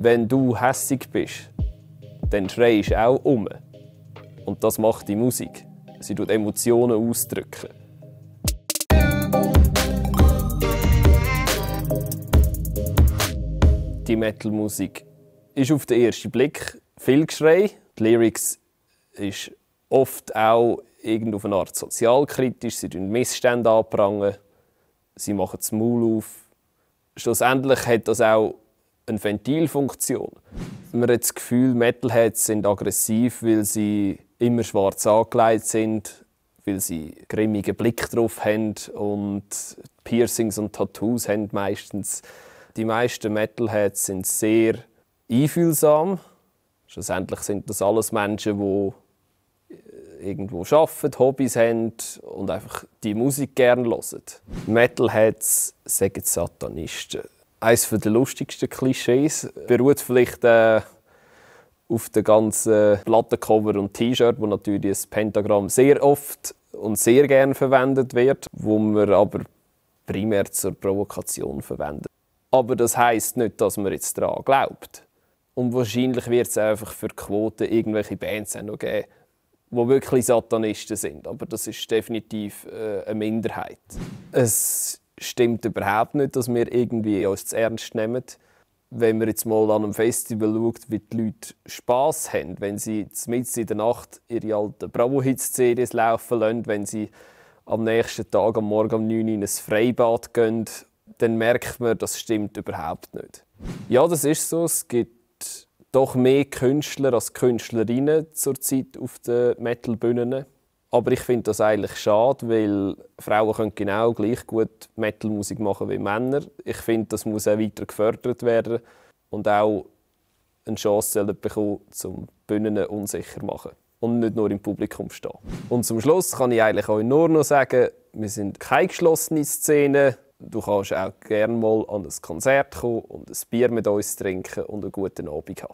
Wenn du hässig bist, dann schreist du auch um. Und das macht die Musik. Sie tut Emotionen ausdrücken. Die Metal-Musik ist auf den ersten Blick viel Geschrei. Die Lyrics ist oft auch irgend auf eine Art sozialkritisch. Sie prangern Missstände an, sie machen das Maul auf. Schlussendlich hat das auch eine Ventilfunktion. Man hat das Gefühl, Metalheads sind aggressiv, weil sie immer schwarz angelegt sind, weil sie einen grimmigen Blick drauf haben und Piercings und Tattoos haben meistens. Die meisten Metalheads sind sehr einfühlsam. Schlussendlich sind das alles Menschen, die irgendwo arbeiten, Hobbys haben und einfach die Musik gerne hören. Metalheads sagen Satanisten. Eines der lustigsten Klischees beruht vielleicht auf den ganzen Plattencover und T-Shirt, wo natürlich das Pentagramm sehr oft und sehr gerne verwendet wird, wo man aber primär zur Provokation verwendet. Aber das heisst nicht, dass man jetzt daran glaubt. Und wahrscheinlich wird es einfach für die Quote irgendwelche Bands noch geben, die wirklich Satanisten sind. Aber das ist definitiv eine Minderheit. Es stimmt überhaupt nicht, dass wir irgendwie uns zu ernst nehmen. Wenn man jetzt mal an einem Festival schaut, wie die Leute Spass haben, wenn sie mitten in der Nacht ihre alten Bravo-Hits-CDs laufen lassen, wenn sie am nächsten Tag, am Morgen um 9 Uhr in ein Freibad gehen, dann merkt man, das stimmt überhaupt nicht. Ja, das ist so. Es gibt doch mehr Künstler als Künstlerinnen zurzeit auf den Metal-Bühnen. Aber ich finde das eigentlich schade, weil Frauen können genau gleich gut Metal-Musik machen wie Männer. Ich finde, das muss auch weiter gefördert werden und auch eine Chance bekommen, um Bühnen unsicher zu machen und nicht nur im Publikum stehen. Und zum Schluss kann ich eigentlich euch nur noch sagen, wir sind keine geschlossene Szene. Du kannst auch gerne mal an ein Konzert kommen und ein Bier mit uns trinken und einen guten Abend haben.